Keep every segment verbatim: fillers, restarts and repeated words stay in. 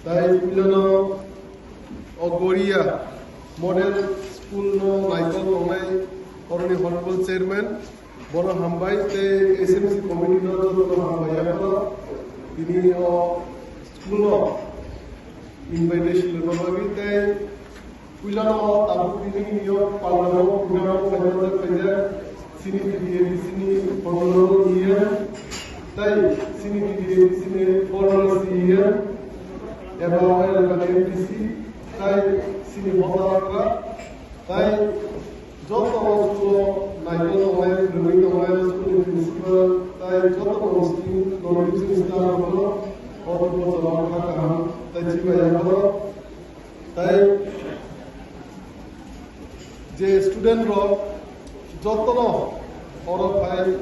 Tai puilano o Goria Model School no naikol tongnai oroni honorable chairman, bono hambai tei S M C committee no jotono hambai yaphano tini o school no invitation rwna bagwi tei puilano tabuk tini yo palmano program khlaimajak khaijak chini T T A D C ni honorable E M tei chini T T A D C ni former C E M eba elakani M D C tei chini hoda okra tei joto o school o naikol tongnai, phwrwngwi tongnai, school ni principal tei joto non-teaching staff rokno o bochorno kha kaham tei chibai yaphano. Tai je student rok jotono oro phai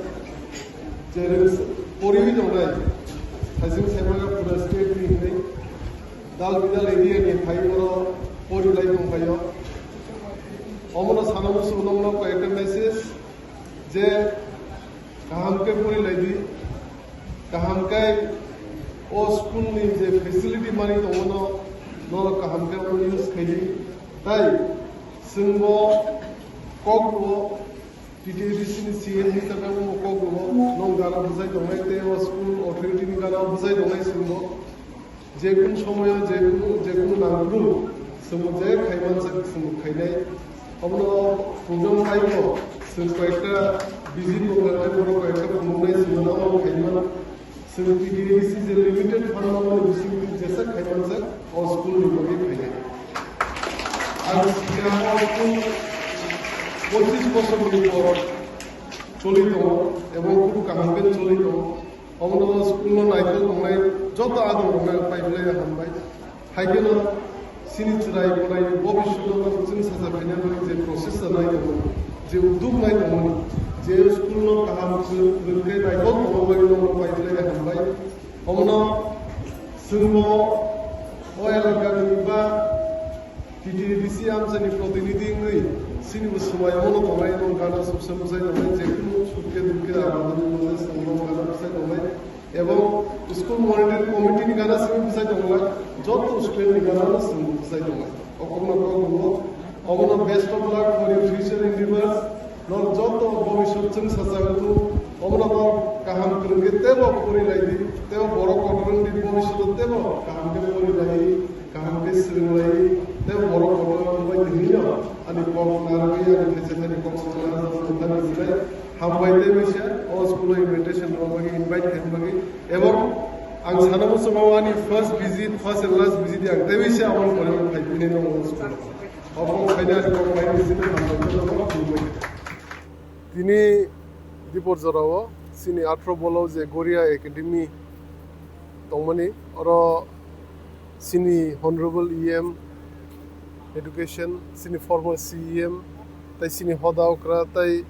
je rwng poriwi tongnai, thaising saimaga pura state ni hinwi dal bidal area ni phai oro pori lai tongphaio. Omono sana muchung nokno koi ekta message je kaham khe pori lai di, kaham khe o school ni je facility mani tongo no, norok kaham khe omo use khai di. Tai chwngbo kok rwo, T T A D C ni C E M hisabe omo kok rwo, nong gana bwsai tongnai tei o school authority ni gana bwsai tongnai chwngbo. Jekunu somoyo jekunu, jekunu nangkukno chwng je khaimansa chwng khainai. Obono program taibo chwng koyekta visit bo khlainai, borok koyekta phunuknai chwng omo khaiman. Chwng T T A D C je limited fund no bising jesa khaimansa o school ni bagwi khainai. Ang sikha o school pochis bosor ni por choli tongo ebong kunu kaham khe choli tongo. Omono school no naikol tongnai joto adong rokno paiphlai hambai. Haikheno chini chwrai bonaini bobiswt no chwng sacha khaina bagwi je process nai tongo, je uduk nai tongo, je school no kaham chwng rwngkhai naikol tongna bagwi no paiphlai hambai. Omono chwngbo o elakani ba T T A D C amchaini protinidhi wngwi chini bo swmai omono tongnai, omo gana subsai bwsai tongnai, jekunu sukhe dukhe aboni mane chwng omo gana bwsai tongnai, ebong school monitoring committee ni gana simi bwsai tongnai, joto student ni gana no chwng bwsai tongnai. O kokno kok wngo, omono best of luck for your future endeavors. Norok joto bobiswt chwng sacha wngkhu, omono norok kaham kwrwng khe teibo pori lai di, teibo borok kotor wng di, bobiswt teibo kaham khe pori lai di. Kaham khe swrwng lai, tei borok kotor wngbai tini no ani kok narwgwi ani khaisa thani kok narwgwi sinai hambai tei bisa o school o invitation rwna bagwi, invite khaina bagwi. Ebong ang sana muchungo ani first visit, first and last visit ang tei bisa aboni pore phai phai nai no o school o. Obo khaina ani kok bai visit hambai tei no khulumbai. Tini Dipor jorao chini athro bolo je Goria Academy tongmani, oro chini Honorable E M Education, chini former C E M, tai chini hoda okra, tai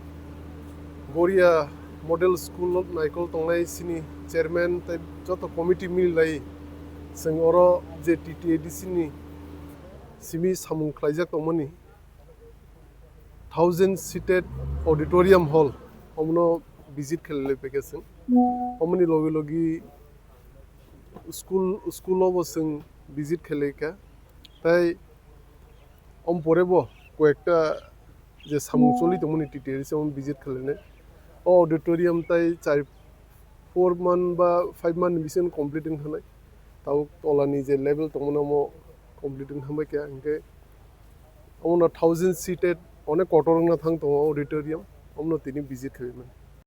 Goria Model School naikol tongnai chini chairman, tai joto committee mili lai chwng oro je T T A D C ni simi samung khlaijak tongmani. Thousand seated auditorium hall, omono visit khlai lai paikha chwng. Omoni logi logi school, school o bo chwng visit khlai kha. Tai om pore bo koyekta je samung choli tongmani T T A D C omo visit khlainai. O auditorium tai char four month ba five month ni bisingo complete wng thanai. Tabuk tolani je level tongmani omo complete wng thanbai kha, hinkhe omono thousand seated onek kotor wngna thang tongo auditorium, omono tini visit khaimani.